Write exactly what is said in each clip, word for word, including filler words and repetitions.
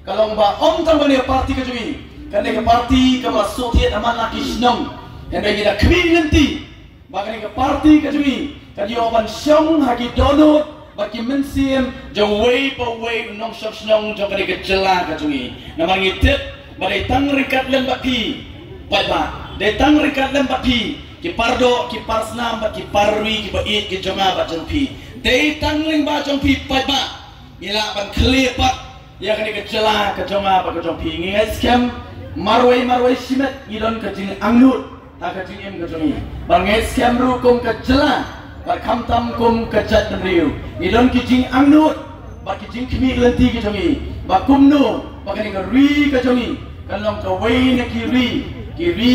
Ka long ba ym tang ba kane ka parti ka jong ngi, kane ka parti kaba la shu thied ha man la ki shnong. Hynrei ngi da khmih lynti ba kane ka parti ka jong ngi kan ïoh ban shong ha ki dohnud bad ki mynsiem jong uwei pa uwei u nongshong shnong jong kane ka jylla ka jong ngi. Namar ngi tip ba dei tang ryngkat lem bad phi paidbah, dei tang ryngkat lem bad phi ki pardoh, ki parsnam bad ki parri kiba ïeit ki jong nga bad jong phi. Dei tang lyngba jong phi paidbah ngi lah ban khlieh pat ïa kane ka jylla ka jong nga bad ka jong phi. Ngi ngeit skhem marwei marwei shimet ngi don ka jingangnud ha ka jingim ka jong ngi. Bad ngeit skhem ruh kum ka jylla bad khamtam kum ka jaitbynriew ngi don ki jingangnud bad ki jingkhmih lynti ka jong ngi ba kumno ba kane ka ri ka jong ngi kan long kawei na ki ri, ki ri,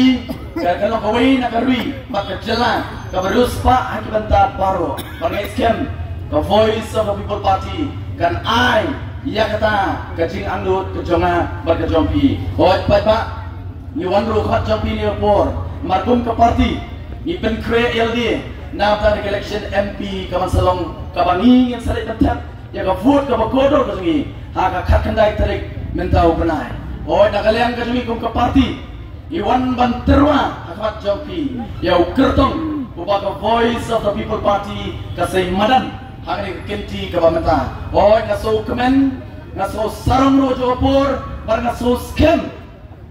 ka, kan long kawei na ka ri bad ka jylla kaba riewspah ha ki bynta baroh. Bad ngeit skhem ka Voice of the People Party kan ai ïa kata ka jingangnud ka jong nga bad ka jong phi. Hooid paidbah, ngi wan ruh khmat jong phi ne por, namar kum ka parti ngi pynkhreh ïa lade na ka election M P kaban sa long, kaba ngi ngin sa leit ban thep ïa ka vote kaba kordor ka jong ngi ha ka khatkhyndai tarik mynta u bnai. Hooid, na ka liang ka jong ngi kum ka parti ngi wan ban tyrwa ha khmat jong phi ïa u kyrtong uba ka Voice of the People Party ka sei madan ha kane ka kynti kaba mynta. Hooid, nga sngewkmen, nga sngewsarong ruh jong ka por bad nga sngewskhem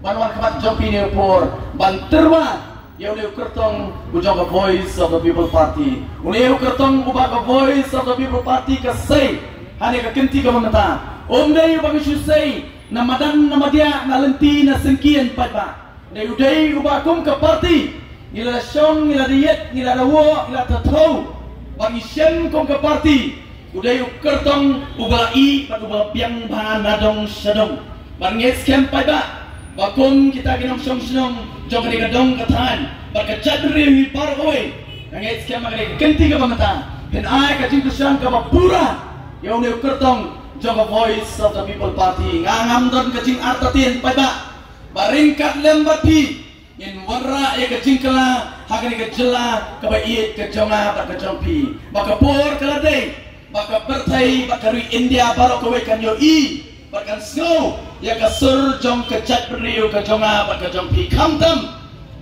ban wan khmat jong phi ne por ban tyrwa ïa une u kyrtong u jong ka Voice of the People Party. Une u kyrtong uba ka Voice of the People Party ka sei ha kane ka kynti kaba mynta, um dei uba ngi shu sei na madan na madiah, na lynti na syngkien paidbah. Dei u dei uba kum ka parti ngi la da shong, ngi la da ïeit, ngi la da woh, ngi la da thew bad ngi shem kum ka parti. U dei u kyrtong uba la ïeh bad uba la biang bha na dong sha dong. Bad ngeit skhem paidbah ba kum kita ki nongshong shnong jong kane ka dong ka thaiñ bad ka jaitbynriew hi baroh kawei, nga ngeit skhem ha kane ka kynti kaba mynta phin ai ka jingkyrshan kaba pura ïa une u kyrtong jong ka Voice of the People Party. Nga ngam don ka jingartatien paidbah ba ryngkat lem bad phi ngin wanrah ïa ka jingkylla ha kane ka jylla kaba ïeit ka jong nga bad ka jong phi. Ba ka por ka la dei ba ka pyrthei bad ka ri India baroh kawei kan ïohi bad kan sngew ïa ka sur jong ka jaitbynriew ka jong nga bad ka jong phi, khamtam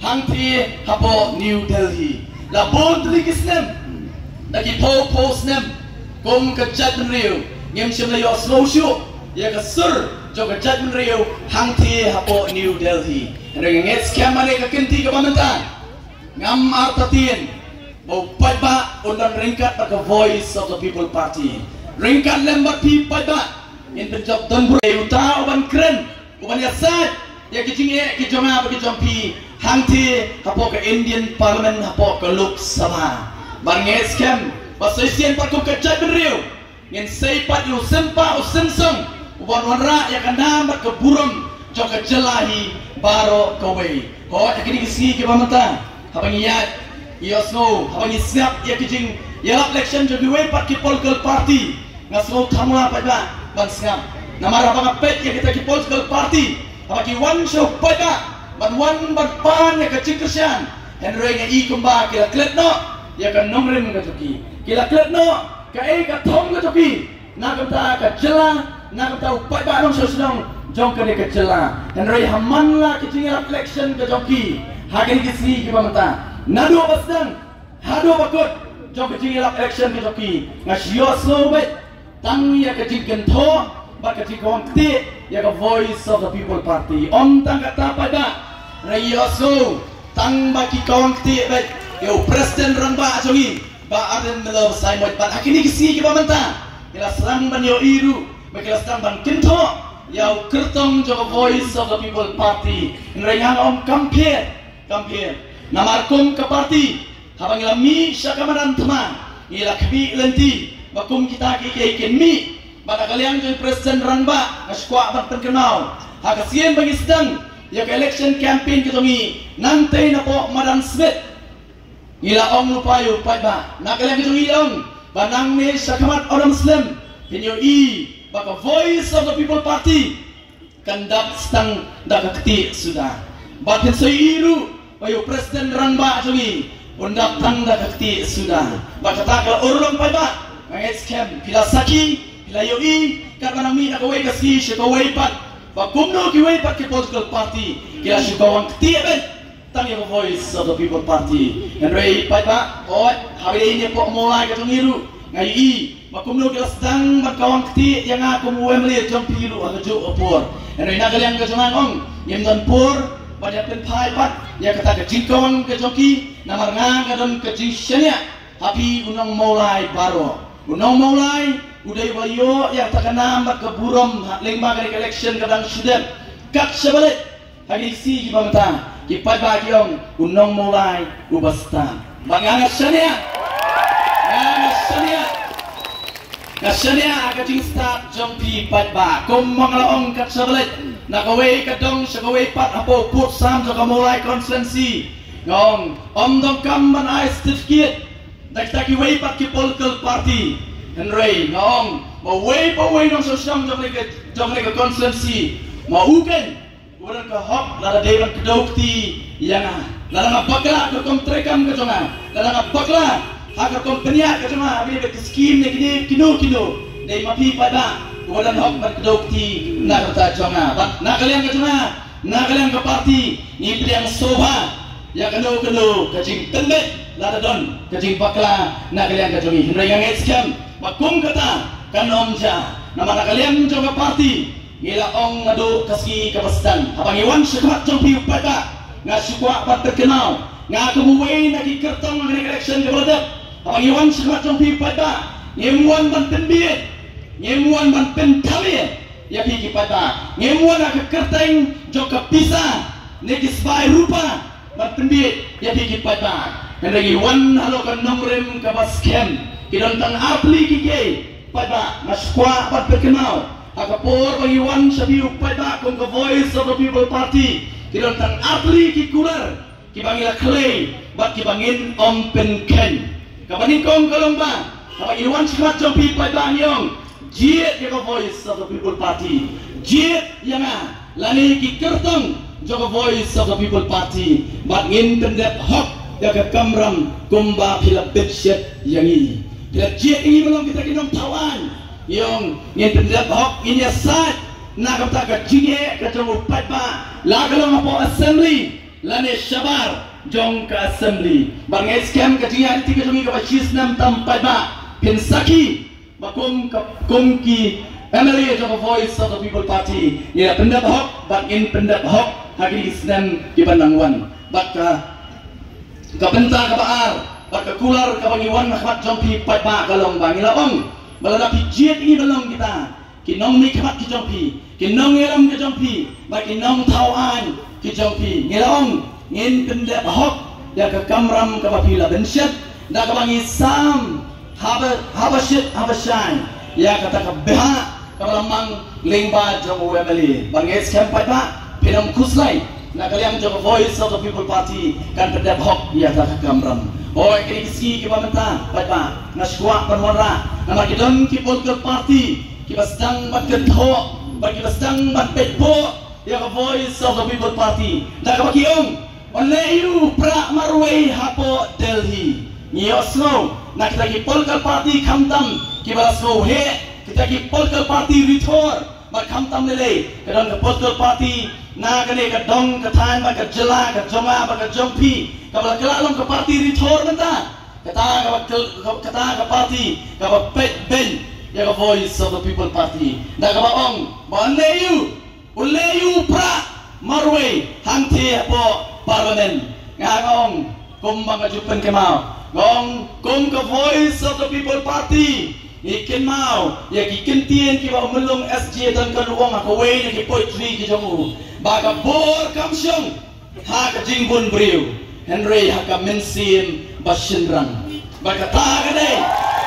hangthie hapoh New Delhi. La bun tylli ki snem, da ki phew phew snem, kum ka jaitbynriew ngim shym la ïohsngew shuh ïa ka sur jong ka jaitbynriew hangthie hapoh New Delhi. Hynrei nga ngeit skhem ha kane ka kynti kaba mynta ngam artatien ba u paidbah un don ryngkat bad ka Voice of the People Party. Ryngkat lem bad phi paidbah ngin pynjop don burom. Uta uban kren, uban ïasaid ïa ki jingeh ki jong nga bad ki jong phi hangthie hapoh ka Indian Parliament, hapoh ka Lok Sabha. Bad ngeit skhem ba sa shisien pat kum ka jaitbynriew ngin sei pat ïa u sympa u symsong uban wanrah ïa ka nam bad ka burom jong ka jylla hi baroh kawei. Hooid, ha kine ki sngi kiba mynta haba ngi ïaid, ngi ïohsngew, haba ngi sngap ïa ki jingïalap election jong kiwei pat ki political party, nga sngew thamwa paidbah ban sngap. Namar haba nga peit ïa kita ki political party, haba ki wan sha u paidbah ban wan ban pan ïa ka jingkyrshan, hynrei nga i kumba ki la klet noh ïa ka nongrim ka jong ki. Ki la klet noh kaei ka thong ka jong ki na ka bynta ka jylla, na ka bynta u paidbah nongshong shnong jong kane ka jylla. Hynrei ha man la ka jingïalap election ka jong ki ha kine ki sngi kiba mynta, naduh ba sdang haduh ba kut jong ka jingïalap election ka jong ki, nga shu ïohsngew beit tang ïa ka jingkynthoh bad ka jingkawang ktieh ïa ka Voice of the People Party. Ym tang kata paidbah, nga ïohsngew tang ba ki kawang ktieh beit ïa u President Rangbah jong ngi, Bah Ardent Miller Basaiawmoit. Bad ha kine ki sngi kiba mynta ki la sdang ban ïohi ruh ba ki la sdang ban kynthoh ïa u kyrtong jong ka Voice of the People Party. Hynrei nga ong kam pher, kam pher. Namar kum ka party, haba ngi la mih sha ka madan thma, ngi la khmih lynti ba kum kita kiei kiei kin mih. Bad na ka liang jong u President Rangbah nga shu kwah ban pynkynmaw, ha ka sien ba ngi sdang ïa ka election campaign ka jong ngi, nangtei napoh Madan Smit, ngi la ong lypa ïa u paidbah, na ka liang ka jong ngi la ong ba nangne sha khmat u ynnym slem phin ïohi ba ka Voice of the People Party kan dap tang da ka ktieh suda. Bad phin sa ïohi ruh ba ïa u President Rangbah jong ngi un dap tang da ka ktieh suda. Bad kata ka la urlong paidbah, nga ngeit skhem phi la sakhi, phi la ïohi, katba nang mih na kawei ka sngi sha kawei pat, Ba kumno kiwei pat ki political party ki la shu kawang ktieh beit tang ïa ka Voice of the People Party. Hynrei paidbah, hooid, haba ïadei ïa ka Mawlai ka jong ngi ruh, nga ïohi ba kumno ki la sdang ban kawang ktieh ïa nga kum u M L A jong phi ruh ha kajuh ka por. Hynrei na ka liang ka jong nga nga ong, ngim don por ban ïa pynphai pat ïa kata ka jingkawang ka jong ki, namar nga nga don ka jingshaniah ha phi u nong Mawlai baroh. U nong Mawlai u dei uba ïoh ïa kata ka nam bad ka burom ha lyngba kane ka election ka dang shu dep. Kat shaba leit ha ki sngi kiba mynta, ki paidbah ki ong u nong Mawlai uba stad. Bad nga nga shaniah, nga nga shaniah, nga shaniah ha ka jingstad jong phi paidbah. Kumba nga la ong kat shaba leit, na kawei ka dong sha kawei pat hapoh u pud sam jong ka Mawlai constituency, nga ong ym donkam ban ai certificate da kita kiwei pat ki political party. Hynrei nga ong ba uwei pa uwei u nongshong shnong jong kane ka, jong kane ka constituency, ma u keiñ u don ka hok lada dei ban kdew kti ïa nga. Lada nga bakla ha ka rukom treikam ka jong nga, lada nga bakla ha ka rukom pynïaid ka jong nga ha kine ki skim ne kine kino kino, dei ma phi paidbah uba don hok ban kdew kti na ka bynta jong nga. Bad na ka liang ka jong nga, na ka liang ka party, ngi pdiang sngewbha ïa kano kano ka jingtynbeit lada don ka jingbakla na ka liang ka jong ngi. Hynrei nga ngeit skhem ba kum kata kan ym jia, namar na ka liang jong ka party ngi la ong naduh ka sngi kaba sdang. Haba ngi wan sha khmat jong phi u paidbah, nga shu kwah ban pynkynmaw, nga kum uwei na ki kyrtong ha kane ka election kaba la dep, haba ngi wan sha khmat jong phi u paidbah, ngim wan ban pynbieit, ngim wan ban pynthame ïa phi ki paidbah. Ngim wan ha ka kyrteng jong ka pisa ne ki sbai rupa ban pynbieit ïa phi ki paidbah. Hynrei ngi wan halor ka nongrim kaba skhem. Ki don tang artylli ki kiei paidbah, nga shu kwah ban pynkynmaw, ha ka por ba ngi wan sha phi u paidbah kum ka Voice of the People Party, ki don tang artylli ki kular kiba ngi la khlei bad kiba ngin ym pynkheiñ. Kaba nyngkong ka long ba haba ngi wan sha khmat jong phi paidbah ngi ong, jied ïa ka Voice of the People Party, jied ïa nga lane ki kyrtong jong ka Voice of the People Party, bad ngin pyndep hok ïa ka kamram kumba phi la bit shet ïa ngi. Phi la jied ïa ngi ban long kita ki nongthaw aiñ, ngi ong ngin pyndep hok, ngin ïasaid na ka bynta ka jingeh ka jong u paidbah, la ka long hapoh assembly lane shabar jong ka assembly. Bad nga ngeit skhem ka jingïaid lynti ka jong ngi kaba shi snem tam paidbah, phin sakhi ba kum ka, kum ki M L A jong ka Voice of the People Party, ngi la pyndep hok bad ngin pyndep hok ha kine ki snem kiban nang wan. Bad ka, ka bynta kaba ar bad ka kular kaba ngi wan ha khmat jong phi paidbah ka long ba ngi la ong ba lada phi jied ïa ngi ban long kita ki nongmihkhmat ki jong phi, ki nongïalam ki jong phi, bad ki nongthaw aiñ ki jong phi, ngi la ong ngin pyndep hok ïa ka kamram kaba phi la bynshet, da kaba ngi sam haba, haba shit haba shai ïa kata ka bhah kaba la mang lyngba jong u M L A. Bad nga ngeit skhem paidbah, phin ym khuslai, na ka liang jong ka Voice of the People Party kan pyndep hok ïa kata ka kamram. Hooid, kine ki sngi kiba mynta paidbah, nga shu kwah ban wanrah, namar ki don ki political party kiba sdang ban kynthoh bad kiba sdang ban peit poh ïa ka Voice of the People Party, da kaba ki ong, un leh aïu u prah marwei hapoh Delhi. Ngi ïohsngew na kita ki political party, khamtam kiba la sngewheh, kita ki political party rithor, bad khamtam lei lei ka don ka political party na kane ka dong ka thaiñ bad ka jylla ka jong nga bad ka jong phi, kaba la kylla long ka party rithor mynta. Kata kaba kyl-, kata ka party kaba peit beiñ ïa ka Voice of the People Party, da kaba ong ba un leh aïu, un leh aïu u prah marwei hangthie hapoh Parliament. Nga, nga ong kumba nga ju pynkynmaw, nga ong kum ka Voice of the People Party, ngi kynmaw ïa ki kyntien kiba u Myllung S J Duncan u ong ha kawei na ki poetry ki jong u, ba ka bor kam shong ha ka jingbun briew, hynrei ha ka mynsiem ba shynrang. Bad kata ka dei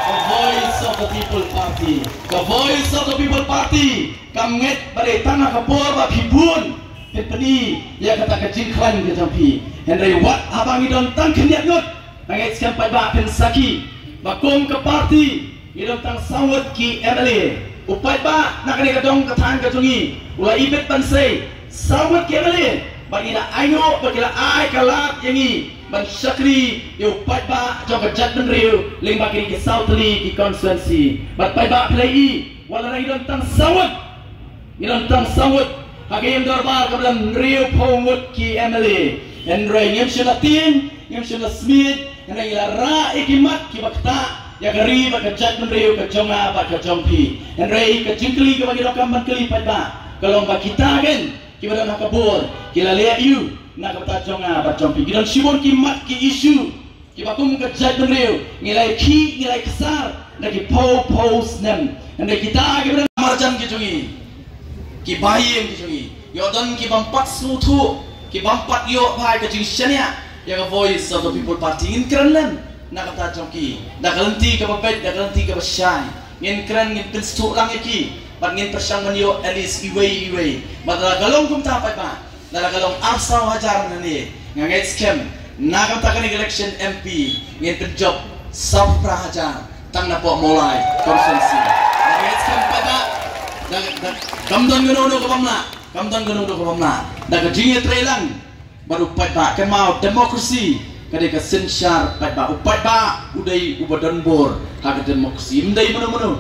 ka Voice of the People Party. Ka Voice of the People Party kam ngeit ba dei tang ha ka por ba phi bun phin pyni ïa kata ka jingkhlaiñ ka jong phi, hynrei wat haba ngi don tang khyndiat ngut, nga ngeit skhem paidbah phin sakhi ba kum ka party ngi don tang saw ngut ki M L A. U paidbah na kane ka dong ka thaiñ ka jong ngi u la ibit ban sei saw ngut ki M L A, bad ngi la ainguh bad ki la ai ka lad ïa ngi ban shakri ïa u paidbah jong ka jaitbynriew lyngba kine ki saw tylli ki constituency. Bad paidbah phi la ïohi, wat la ngi don tang saw ngut, ngi don tang saw ngut, Ha ka ïing dorbar kaba don hynriewphew ngut ki M L A. Hynrei ngim shym la tieng, ngim shym la smiej, hynrei ngi la rah ïa ki mat kiba ktah ïa ka ri bad ka jaitbynriew ka jong nga bad ka jong phi. Hynrei ka jingkylli kaba ngi donkam ban kylli paidbah ka long ba kita keiñ kiba don ha ka bor ki la leh aïu na ka bynta jong nga bad jong phi. Ki don shibun ki mat ki issue kiba kum ka jaitbynriew ngi la ïakhih, ngi la ïaksaid da ki phew phew snem. Hynrei kita kiba don marjan ki jong ngi, ki bahaïing ki jong ngi, ïoh don ki bym pat sngewthuh, ki bym pat ïoh bha ka jingshaniah ïa ka Voice of the People Party. Ngin kren lem na ka bynta jong ki da ka lynti kaba beit, da ka lynti kaba shai. Ngin kren, ngin pynsngewthuh lang ïa ki bad ngin pyrshang ban ïoh at least iwei iwei. Bad lada ka long kumta paidbah, lada ka long arphew saw hajar mynne, nga ngeit skhem na ka bynta kane ka election M P ngin pynjop sawphew phra hajar tang napoh Mawlai constituency. Nga ngeit skhem paidbah, da, da, kam don kano kano ka bym lah, kam don kano kano ka bym lah. Da ka jingïatreilang bad u paidbah, kynmaw democracy ka dei ka synshar paidbah. U paidbah u dei uba don bor ha ka democracy. Ym dei mano mano,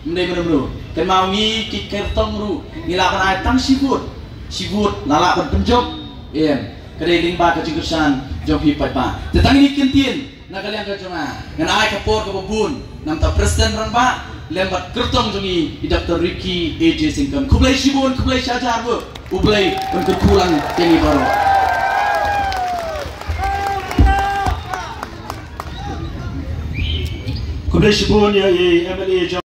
ym dei mano mano. Kynmaw ngi ki kyrtong ruh ngi lah ban ai tang shi vote, shi vote la lah ban pynjop. Em, ka dei lyngba ka jingkyrshan jong phi paidbah. Te tang kine ki kyntien na ka liang ka jong nga, ngan ai ka por kaba bun na ka bynta President Rangbah lem bad kyrtong jong ngi, i Doctor Ricky A J Syngkon. Khublei shibun, khublei shihajar. Ba U Blei un kyrkhu lang ïa ngi baroh. Khublei shibun ïa i M L A jong